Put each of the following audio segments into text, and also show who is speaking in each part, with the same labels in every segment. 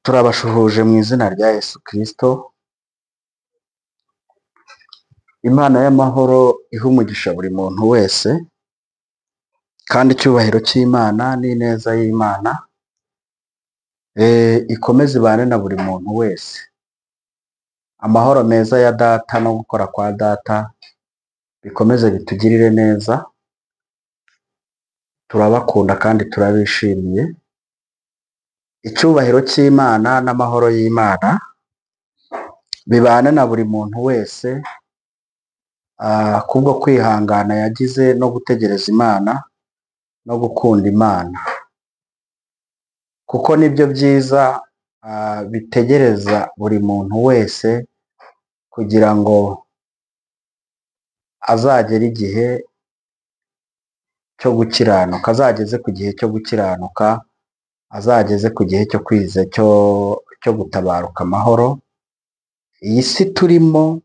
Speaker 1: Turabashuhuje mu izina rya Yesu Kristo. Imana y'amahoro iha umugisha buri muntu wese, kandi icyubahiro cy'Imana n'ineza y'Imana ikomeze ibane na buri muntu wese. Amahoro meza ya Data no gukora kwa Data bikomeze bitugirire neza. Turabakunda kandi turabishimiye. Icyubahiro cy'Imana n'amahoro y'Imana bibane na buri muntu wese, kubwo kwihangana yagize no gutegereza Imana no gukunda Imana, kuko nibyo byiza bitegereza buri muntu wese kugira ngo azagere igihe cyo gukiranuka, azageze ku gihe cyo gukiranuka, azageze ku gihe cyo kwiza cyo gutabaruka amahoro. Iyi si turimo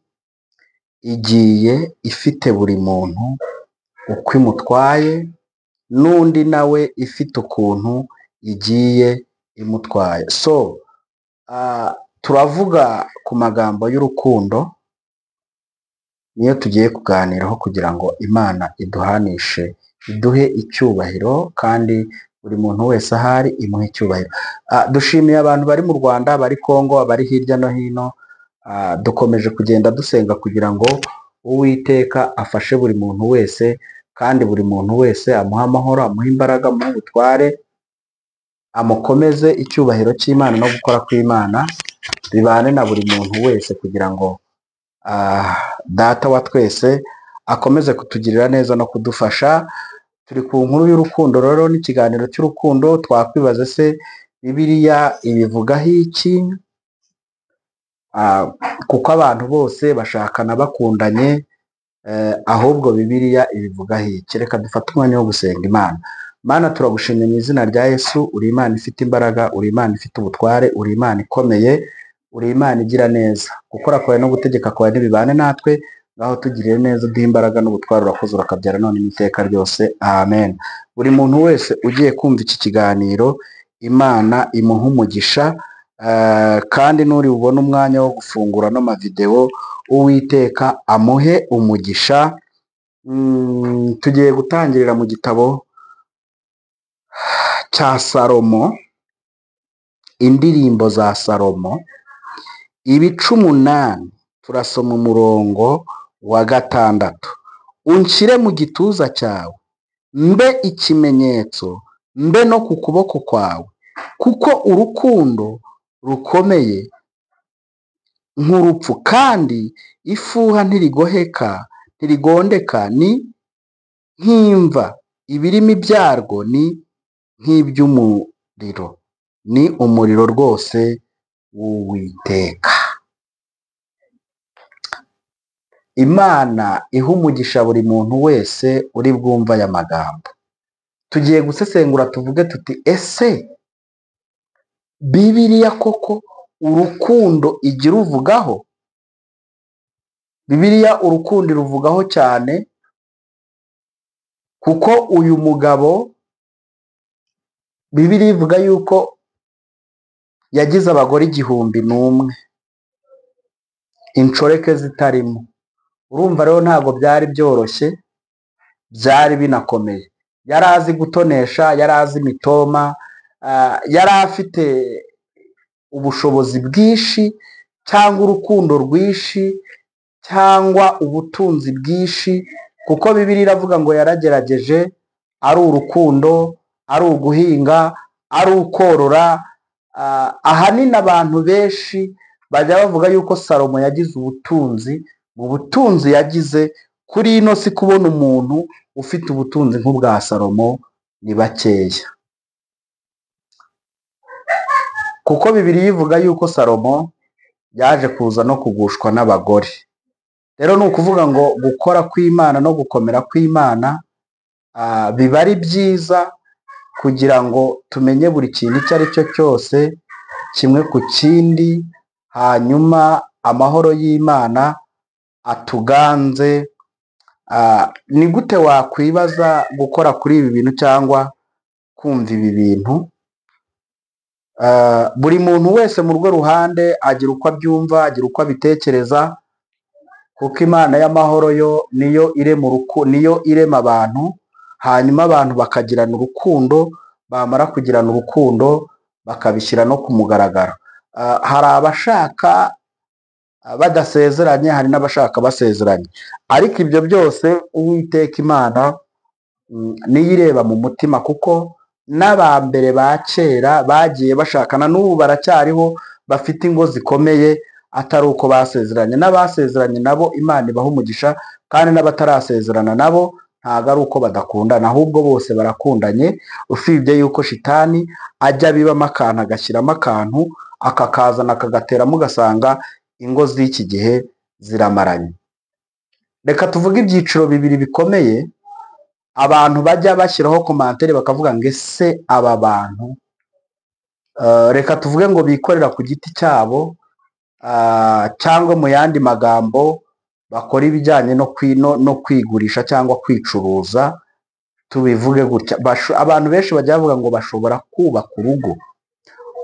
Speaker 1: igiye ifite buri muntu uko imutwaye, n'undi nawe ifite ukuntu igiye imutwaye. So turavuga ku magambo y'urukundo, niyo tugiye kuganiraho kugira ngo Imana iduhanishe, iduhe icyubahiro, kandi buri muntu wese ahari imuhe icyubahiro. Dushimiye abantu bari mu Rwanda, bari Kongo, abari hirya no hino. Dukomeje kugenda dusenga kugira ngo Uwiteka afashe buri muntu wese, kandi buri muntu wese amuhe amahoro, amuhe imbaraga, amuhe ubutware, amukomeze. Icyubahiro cy'Imana no gukora kw'Imana bibane na buri muntu wese, kugira ngo Data wa twese akomeze kutugirira neza no kudufasha. Turi ku nkuru y'urukundo rero, n'ikiganiro cy'urukundo. Twakwibaza se Bibiliya ibivugaho iki? Kuko abantu bose bashakana bakundanye, ahubwo Bibiliya ibivugaho iki? Reka dufate umwanya wo gusenga Imana. Mana, turagushimye mu izina rya Yesu. Uri Imana ifite imbaraga, uri Imana ifite ubutware, uri Imana ikomeye, uri Imana igira neza. Gukora kwawe no gutegeka kwawe ntibibane natwe, ngaho tugirire neza, uduhe imbaraga n'ubutware, urakoze urakabyara none n'iteka ryose, amen. Buri muntu wese ugiye kumva iki kiganiro, Imana imuhe umugisha, kandi n'uri bubone umwanya wo gufungura no mavidewo, Uwiteka amuhe umugisha. Tugiye gutangirira mu gitabo cya Salomo, indirimbo za Salomo, ibice 8, turasoma umurongo wa 6. Unshyire mu gituza cyawe, mbe ikimenyetso, mbe no ku kuboko kwawe, kuko urukundo rukomeye nk'urupfu, kandi ifuha ntirigoheka, ntirigondeka, ni nk'imva, ibirimi byarwo ni nk'iby'umuriro, ni umuriro rwose w'Uwiteka. Imana iha umugisha buri muntu wese uri bwumva aya magambo. Tugiye gusesengura tuvuge tuti ese Bibiliya koko urukundo igira uvugaho? Bibiliya urukundo iruvugaho cyane, kuko uyu mugabo Bibiliya ivuga yuko yagize abagore 1001, inshoreke zitarimo. Urumva rero ntabwo byari byoroshye, byari binakomeye. Yari azi gutonesha, yari azi imitoma, yari afite ubushobozi bwinshi, cyangwa urukundo rwinshi, cyangwa ubutunzi bwinshi, kuko Bibiliya iravuga ngo yaragerageje, ari urukundo, ari uguhinga, ari ukorora. Ahanini abantu benshi bajya bavuga yuko Salomo yagize ubutunzi. Mu butunzi yagize kuri ino si, kubona umuntu ufite ubutunzi nk'ubwa Salomo ni bakeya, kuko Bibiliya ivuga yuko Salomo yaje kuza no kugushwa n'abagore. Rero ni ukuvuga ngo gukora kw'Imana no gukomera kw'Imana biba ari byiza, kugira ngo tumenye buri kintu icyo ari cyo cyose, kimwe ku kindi, hanyuma amahoro y'Imana atuganze. Ni gute wakwibaza gukora kuri ibi bintu cyangwa kumva ibi bintu? Buri muntu wese mu rwe ruhande agira uko abyumva, agira uko abitekereza, kuko Imana y'amahoro yo niyo irema niyo irema abantu, hanyuma abantu bakagirana urukundo, bamara kugirana urukundo bakabishyira no ku mugaragaro. Hari abashaka badasezeranye, hari n'abashaka basezeranye, ariko ibyo byose Uwiteka Imana niyo ireba mu mutima, kuko n'abambere ba kera bagiye bashakana n'ubu baracyariho, bafite ingo zikomeye atari uko basezeranye. N'abasezeranye nabo Imana ibaha umugisha, kandi n'abatarasezerana nabo ntabwo ari uko badakundana, ahubwo bose barakundanye, usibye yuko shitani ajya abibamo akantu, agashyiramo akantu, akakazana akagateramo, ugasanga ingo z'iki gihe ziramaranye. Reka tuvuge ibyiciro bibiri bikomeye abantu bajya bashyiraho commentaire bakavuga ngo ese aba bantu, reka tuvuge ngo bikorera ku giti cyabo, cyangwa mu yandi magambo bakora ibijyanye no kwigurisha cyangwa kwicuruza, tubivuge gutya. Abantu benshi bajya bavuga ngo bashobora kubaka urugo.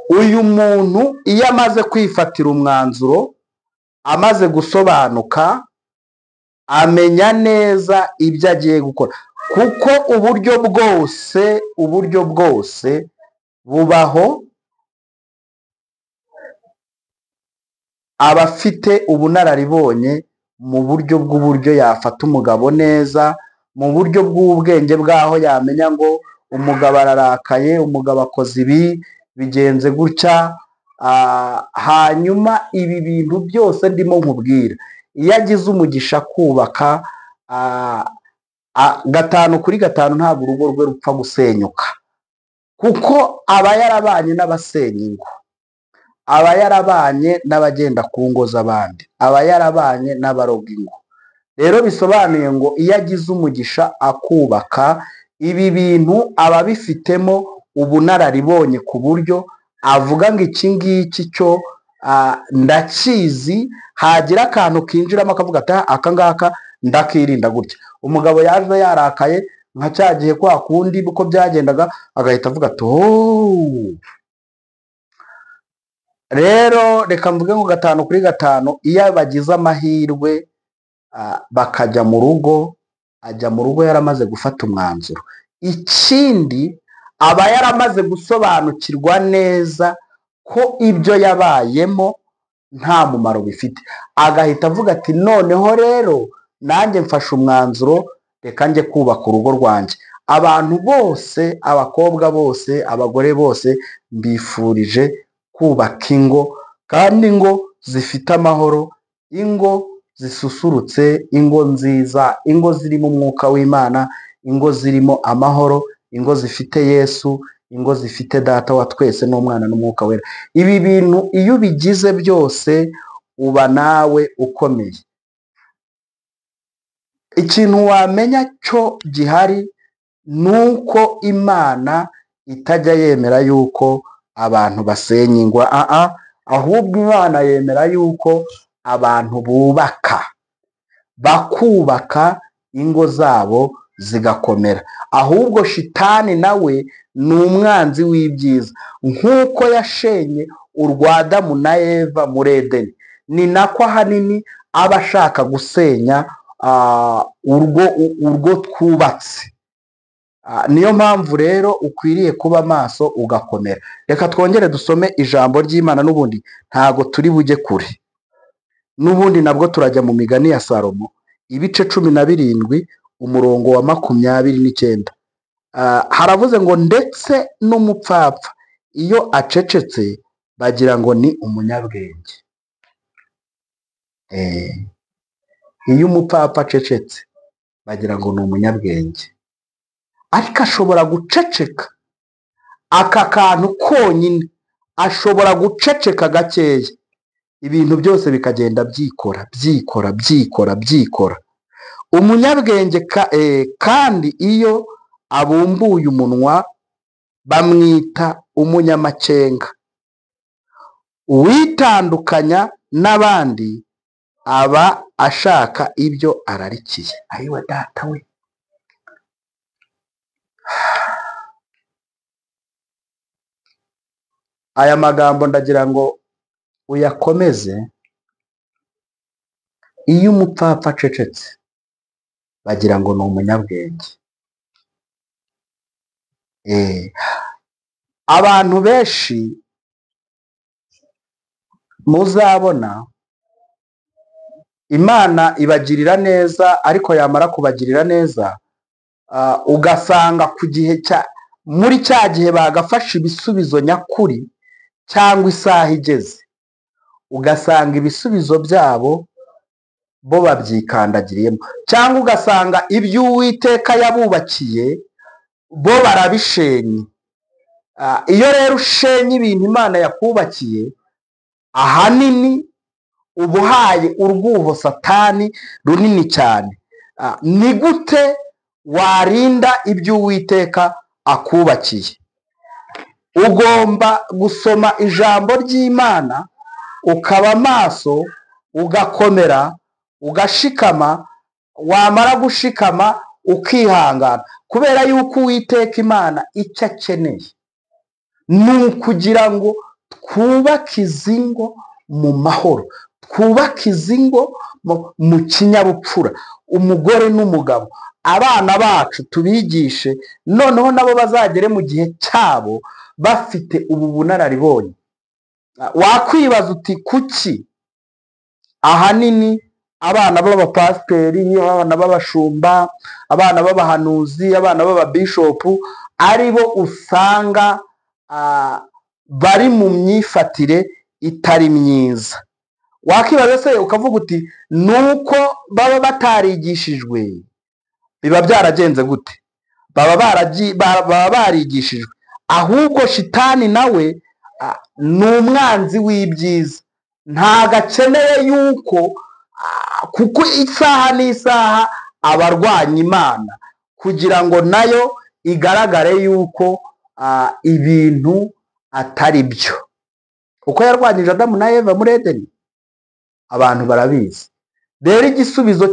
Speaker 1: Uyu muntu iyo amaze kwifatira umwanzuro, amaze gusobanuka, amenya neza ibyo agiye gukora, kuko uburyo bwose bubaho. Abafite ubunararibonye mu buryo bw'uburyo yafata umugabo neza, mu buryo bw'ubwenge bw'aho yamenya ngo umugabo ararakaye, umugabo akoze ibi, bigenze gutya. Hanyuma ibi bintu byose ndimo nkubwira, iyo agize umugisha kubaka 5 kuri 5 ntabwo urugo rwe rupfa gusenyuka, kuko aba yarabanye n'abasenya ingo, aba yarabanye n'abagenda ku ngo z'abandi, aba yarabanye n'abaroga ingo. Rero bisobanuye ngo iyo agize umugisha akubaka, ibi bintu aba abifitemo ubunararibonye, ku buryo avuga ngo iki ngiki cyo ndakizi, hagira akantu kinjiramo akavuga ati aka ngaka ndakirinda gutya. Umugabo yaje yarakaye nka cya gihe kwa kundi uko byagendaga, agahita avuga ati oh. Rero reka mvuge ngo 5 kuri 5 iyo bagize amahirwe bakajya mu rugo, ajya mu rugo yaramaze gufata umwanzuro. Ikindi aba yaramaze gusobanukirwa neza ko ibyo yabayemo nta mumaro bifite, agahita avuga ati noneho rero nanjye mfashe umwanzuro, reka njye kubaka urugo rwanjye. Abantu bose, abakobwa bose, abagore bose, mbifurije kubaka ingo, kandi ingo zifite amahoro, ingo zisusurutse, ingo nziza, ingo zirimo umwuka w'Imana, ingo zirimo amahoro, ingo zifite Yesu, ingo zifite Data wa twese n'Umwana n'Umwuka Wera. Ibi bintu iyo ubigize byose uba nawe ukomeye. Ikintu wamenya cyo gihari nuko Imana itajya yemera yuko abantu basenya ingo, ahubwo Imana yemera yuko abantu bubaka, bakubaka ingo zabo zigakomera. Ahubwo shitani nawe ni umwanzi w'ibyiza, nk'uko yashenye urwa Adamu na Eva muri Edeni, ni nako ahanini aba ashaka gusenya urwo twubatse. Niyo mpamvu rero ukwiriye kuba maso ugakomera. Reka twongere dusome ijambo ry'Imana, n'ubundi ntago turi bujye kure, n'ubundi nabwo turajya mu migani ya Salomo ibice 17 umurongo wa 29. Haravuze ngo ndetse n'umupfapfa iyo acecetse bagira ngo ni umunyabwenge. Iyo umupfapfa acecetse bagira ngo ni umunyabwenge, ariko ashobora guceceka aka kantu konyine, ashobora guceceka gakeya, ibintu byose bikagenda byikora byikora byikora byikora. Umunyabwenge kandi iyo abumbuye umunwa bamwita umunyamakenga. Uwitandukanya n'abandi aba ashaka ibyo ararikiye. Ayiwe data we, Aya magambo ndagira ngo uyakomeze. Iyo umupfapfa acecetse bagira ngo ni umunyabwenge. Abantu benshi muzabona Imana ibagirira neza, ariko yamara kubagirira neza ugasanga ku gihe cya muri cya gihe bagafashe ibisubizo nyakuri, cyangwa isaha igeze ugasanga ibisubizo byabo bo babyikandagiriyemo, cyangwa ugasanga ibyo Uwiteka yabubakiye bo barabishenye. Iyo rero ushenye ibintu Imana yakubakiye, ahanini uba uhaye urwuho Satani runini cyane. Ni gute warinda ibyo Uwiteka akubakiye? Ugomba gusoma ijambo ry'Imana, ukaba maso, ugakomera, ugashikama. Wamara gushikama ukihangana, kubera yuko Uwiteka Imana icyo akeneye ni ukugira ngo twubake izi ngo mu mahoro, twubake izi ngo mu kinyabupfura, umugore n'umugabo, abana bacu tubigishe, noneho nabo bazagere mu gihe cyabo bafite ubu bunararibonye. Wakwibaza uti kuki ahanini abana b'abapasiteri, abana b'abashumba, abana b'abahanuzi, abana b'ababishopu ari bo usanga bari mu myifatire itari myiza? Wakibaza se ukavuga uti nuko baba batarigishijwe, biba byaragenze gute? Baba barigishijwe. Ahubwo shitani nawe ni umwanzi w'ibyiza, ntago akeneye yuko, kuko isaha n'isaha abarwanya Imana kugira ngo nayo igaragare yuko ibintu atari byo. Uko yarwanyije Adamu na Eva muri Edeni, abantu barabizi. Rero igisubizo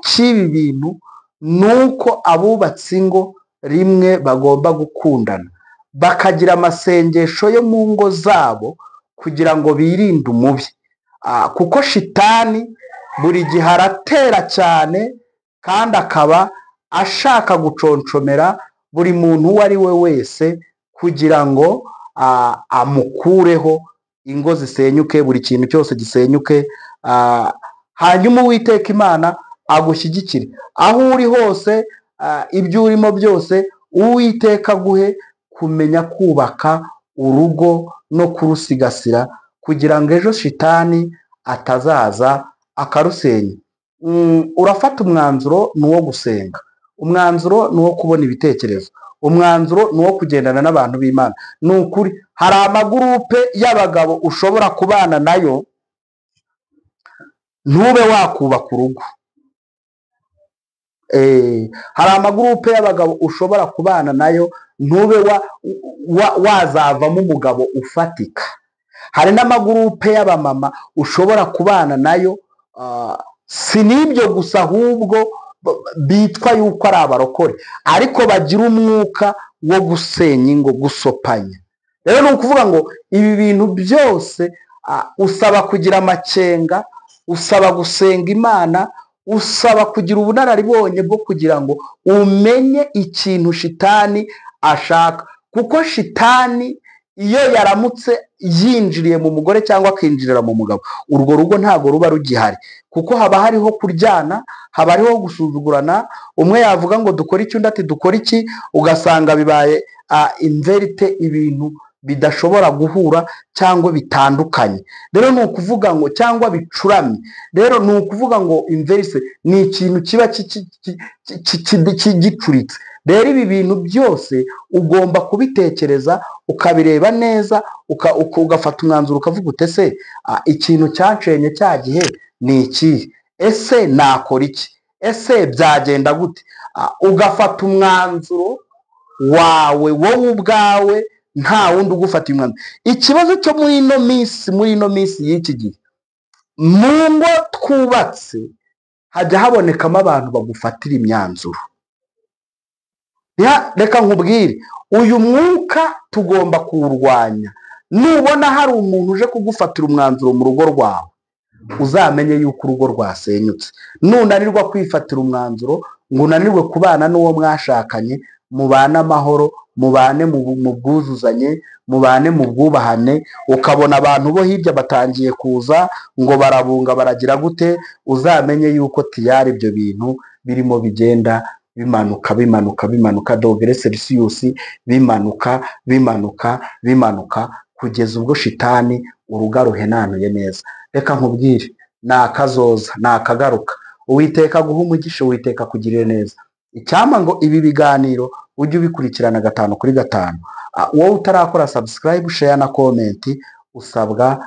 Speaker 1: cy'ibi bintu ni uko abubatse ingo rimwe bagomba gukundana, bakagira amasengesho yo mu ngo zabo kugira ngo birinde umubi. Kuko shitani buri gihe aratera cyane, kandi akaba ashaka guconcomera buri muntu uwo ari we wese kugira ngo amukureho, ingo zisenyuke, buri kintu cyose gisenyuke. Hanyuma Uwiteka Imana agushyigikire aho uri hose, ibyo urimo byose, Uwiteka aguhe kumenya kubaka urugo no kurusigasira, kugira ngo ejo shitani atazaza akarusenya. Urafata umwanzuro ni uwo gusenga, umwanzuro ni uwo kubona ibitekerezo, umwanzuro ni uwo kugendana n'abantu b'Imana. Ni ukuri hari amagurupe y'abagabo ushobora kubana nayo ntube wakubaka urugo. Hari amagurupe y'abagabo ushobora kubana nayo ntube wazavamo umugabo ufatika. Hari n'amagurupe y'abamama ushobora kubana nayo, si n'ibyo gusa, ahubwo bitwa yuko ari abarokore, ariko bagira umwuka wo gusenya ingo, gusopanya. Rero ni ukuvuga ngo ibi bintu byose usaba kugira amakenga, usaba gusenga Imana, usaba kugira ubunararibonye bwo kugira ngo umenye ikintu shitani ashaka. Kuko shitani iyo yaramutse yinjiriye mu mugore cyangwa akinjirira mu mugabo, urwo rugo ntabwo ruba rugihari, kuko haba hariho kuryana, haba hariho gusuzugurana. Umwe yavuga ngo dukore iki, undi ati dukore iki, ugasanga bibaye imverite, ibintu bidashobora guhura cyangwa bitandukanye. Rero ni ukuvuga ngo cyangwa bicuramye. Rero ni ukuvuga ngo imverise ni ikintu kiba gicuritse. Rero ibi bintu byose ugomba kubitekereza, ukabireba neza, ugafata umwanzuro, ukavuga uti ese ikintu cyanshenye cya gihe ni ikihe? Ese nakora iki? Ese byagenda gute? Ugafata umwanzuro wawe wowe ubwawe, nta wundi ugufata umwanzuro. Ikibazo cyo muri ino minsi, muri ino minsi y'iki gihe, mu ngo twubatse hajya habonekamo abantu bagufatira imyanzuro. Reka nkubwire, uyu mwuka tugomba kuwurwanya. Nubona hari umuntu uje kugufatira umwanzuro mu rugo rwawe, uzamenye yuko urugo rwasenyutse. Nunanirwa kwifatira umwanzuro ngo unanirwe kubana n'uwo mwashakanye, mubane amahoro, mubane mu bwuzuzanye, mubane mu bwubahane, ukabona abantu bo hirya batangiye kuza ngo barabunga baragira gute, uzamenye yuko tiyari ibyo bintu birimo bigenda bimanuka bimanuka bimanuka, dogere Celsius, bimanuka bimanuka bimanuka, kugeza ubwo shitani uruga ruhenanuye neza. Reka nkubwire, ni akazoza, ni akagaruka. Uwiteka aguhe umugisha, Uwiteka akugirire neza. Icyampa ngo ibi biganiro ujye ubikurikirana 5 kuri 5. Wowe utarakora subscribe, share na comment, usabwa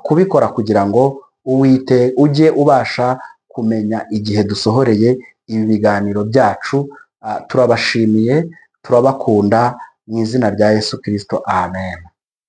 Speaker 1: kubikora kugira ngo ujye ubasha kumenya igihe dusohoreye ibi biganiro byacu. Turabashimiye, turabakunda mu izina rya Yesu Kristo, amen.